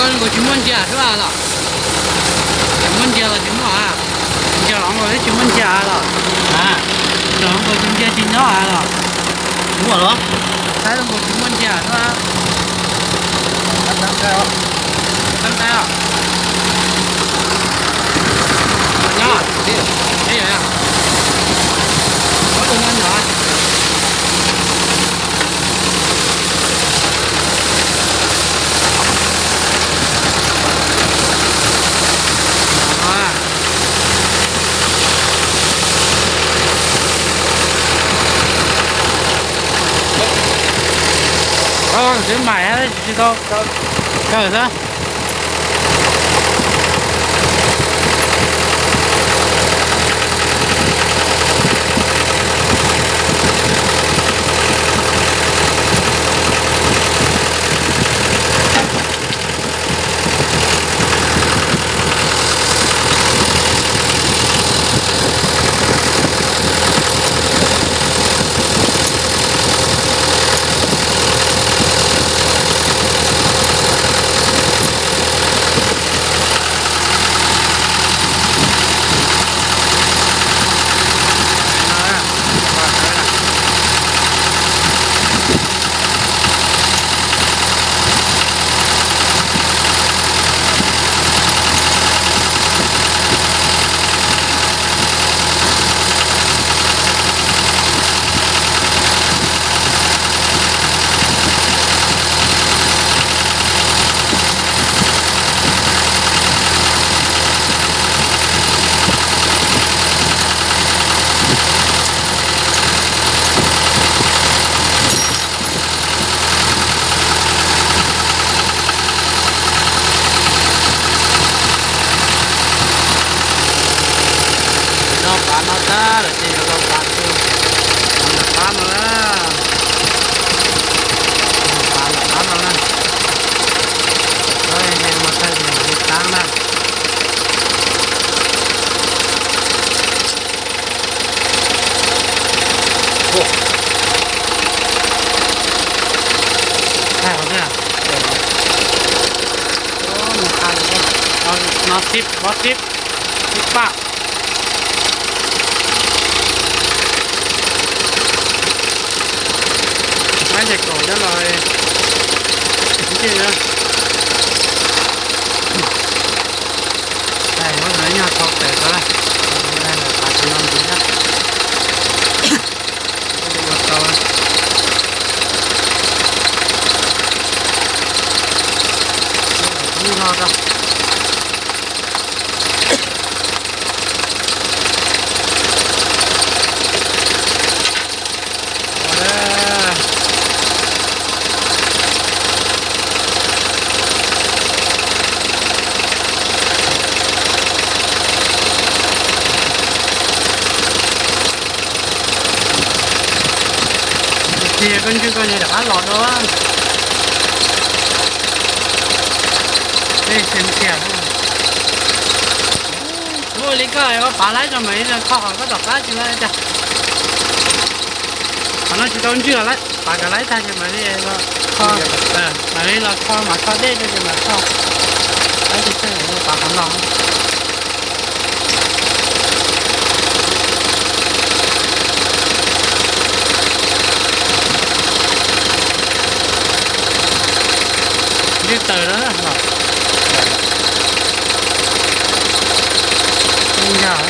Nkaus tsis muaj ntsia suab los? Muaj ntsia los tsis muaj a? Ntsia los nkaus tsis muaj ntsia los? Los nkaus tsis ntsia tsis nyob a los? Muaj los? Saib nkaus tsis muaj ntsia suab. Nyob. Xwb mais tsis tau kawg xwb. Noj pab no tag lawm ces yuav los pab xwb. Noj pab no na. Pab noj pab no na. Koj he mas tag li mus li tag na. Thaij qhov twg? No tib, mob tib, tib paj. Mab ces kaum coj los ntej na. Tais muab tus no nyuag thau tawm tau lawm. Tais lawm tas tus no ntxiv na. Ua tau. Ub no rau. Tiag koj ntswj koj niag rov qab los rau. Tej xiav ntxias. Ua li koj pav laib rau mam li kho qhov koj tom qab tsis laib tiag. Qhov no tsis tau ntswj, pav kom laib tag ces mam li, mam li los kho, mam kho dej rau ces mam kho. Laib tsis tag pav qhov no. Ntswj taws na. Yog.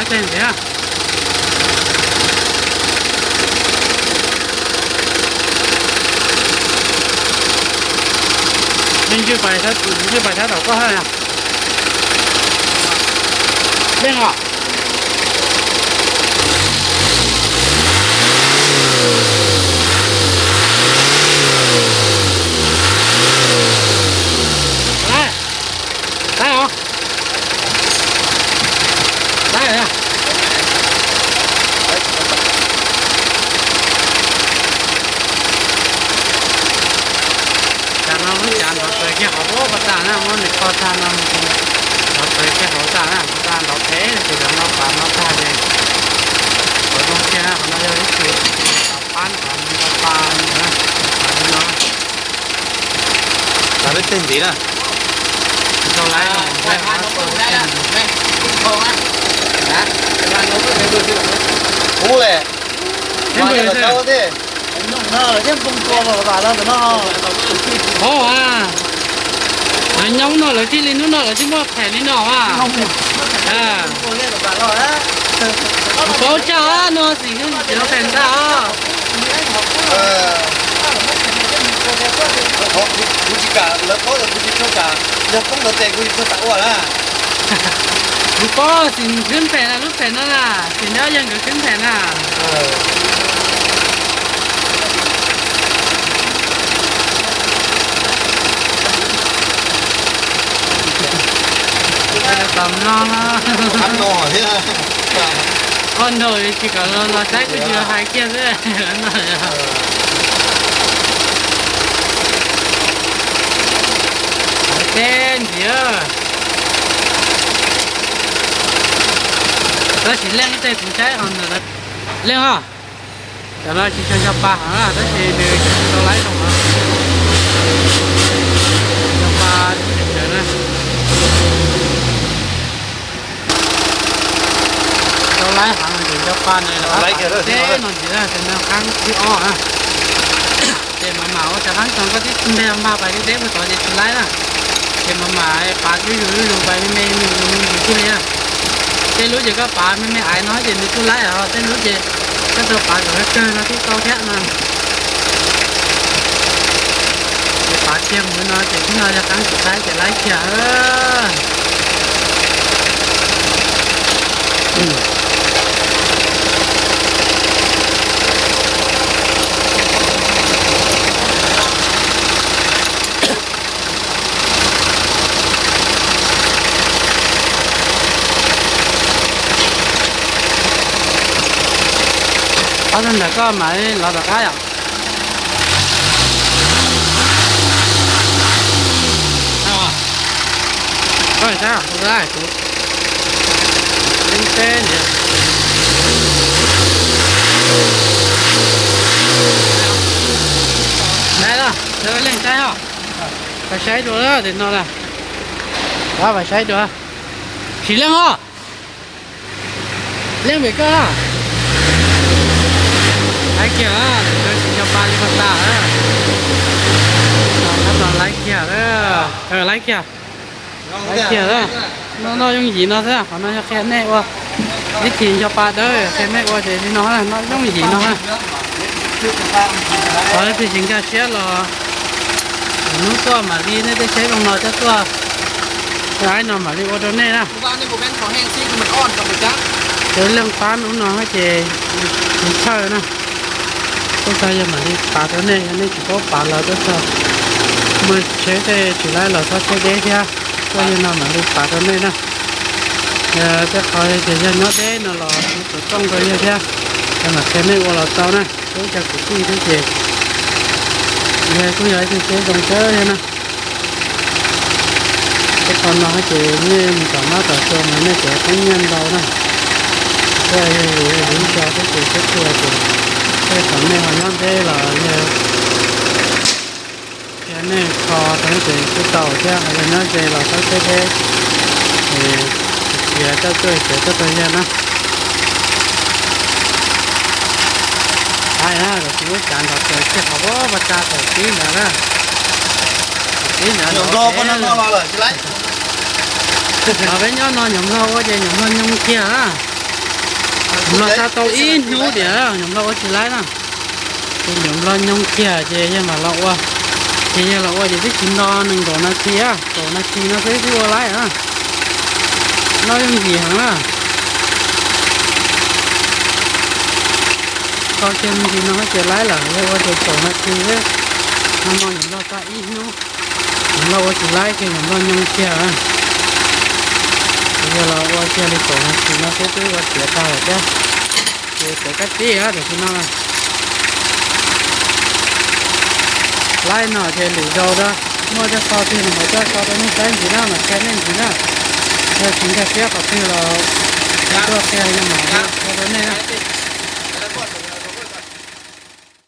Tej ntxiv na. Ntswj pais, ntswj pais sab tom koj hab. Leej os. Saib os. Saib os. Cas no muab cas nrov tawm kiag qhov ub pas tas na, muab nws kho tag no, nrov tawm kiag qhov tas na, qhov tas nrov phem ces cov no pas no tag ces qhov zoo kiag na, qhov no yog ib tug pab qhov no pa na, qhov no. Cas peb teg ntxiv na. Tau laiv. Ub le. Ov, lawv nyob no lawv thiaj li hnub no lawv thiaj muaj phem li no a. Paub tsaug no xim tsis tau phem ntag os. Kuv tsis kam lawv paub, kuv tsis tshua kam yog poob lawv tes kuv tsis tshua kam ua na. Kuv paub xim khwb phem na, lub phem no na, xim nyob yog nkawd khwb phem na. Tom no, qhov nraum tsis kom los saib kuj tsis hais kiag xwb. Teb ntxiv. Tab sis Leej ib teg kuv saib qhov ntawd, Leej os, cov no tsis tshua nco pa heev na, tab sis nws tsis tau laib zoo na. Nco pa tsis tshua na. Tau laib heev ces nco pa nws los teb no ntxiv na, tes no qab thib ob na. Ces mam mam ua cas qab tsoos koj tib npeg npaj pais deb deb puag tod ces tsis laib na. Ces mam mam pav zuj zus zuj zus pais me me me me ntsis thiaj li na. Tej lub ces koj pav me me aiv no ces nws kuj laib os, tej lub ces koj tau pav kom kawg no thiaj tau thiab no. Ces pav kiag mus no ces tib no yog qab tsis laib ces laib kiag. Ob tug ntawm koj mam li los tom qab yom. Koj saib kuv, kuv leej teb ntxiv. Saib los, leej saib os. Pais saib dua tim no na. Pais saib dua. Sim Leej os. Leej pem koj. Laib kiag, tsis nco pa li pas tas. Laib kiag, laib kiag. Laib kiag. Noj noj yooj yim no xwb, qhov no yog qhia nej ua. Ib txhis nco pa dawb qhia nej ua ces li no, noj yooj yim no. Qhov twg tsis nkag siab los hnub tuaj mam li nej tej tsheb zoo no coj tuaj, aib no mam li ua rau nej na. Cov leej pab hnub no ces tsis txhawj na. Tuaj txog yog mam li pav rau nej, yog nej tsis paub pav los tuaj txog muaj tsheb tej tsis laib los txhob tsheb deb thiab, tuaj yog no mam li pav rau nej na. Tej qhov tias yog nyob deb no los kuv tus tooj rau yawg thiab, yog mam qhia nej ua los tau na. Ub, cov kwv tij xwb ces yawg kuj yog ib tug tsheb zoo kawg thiab na. Tej qhov no ces nej mus tom mab tom xua mas nej cov teeb nyiaj ntau na. Kuj yog yus ib co xwb ces kuj txhua ces tej qhov nej ho nyob deb los yog thiab nej kho rau ces kuj tau thiab, ho yog nyob ze los txhob tsheb deb es txiav coj tuaj txiav tuaj rau yawg na. Aib na, kuv lub cav nrov tawm kiag qhov pas tas thaum pib ntawd na. Thaum pib ntawd nrov, peb nyob no nyuam nplog ua ces nyuam nplog nyooj kiag na. Nplog xa tau ib hnub tias nplog ua tsis laib na. Ces nplog nyoog kiag ces yawg mam los ua. Ces yawg los ua ces twb tsis nto nees nkaum nas this, kaum nas this no xwb twb ua laib na. Noj yooj yim heev na. Kho kiag me ntsis no ces laib lawm, yawg ua ces kaum nas this xwb. Nag hmo nplog xa ib hnub, nplog ua tsis laib kiag, nplog nyoog kiag. Ces yawg los ua kiag li kaum nas this no xwb twb ua tiav tag lawm thiab. Ces txawm kab tib tam sim no na. Laib no ces lwm zaus da, muaj coj so twg no mas coj so rau nej saib ntxiv na, mas qhia nej ntxiv na. Yog tsis nkag siab qhov twg los tuaj qhia no mas qhia rau nej na.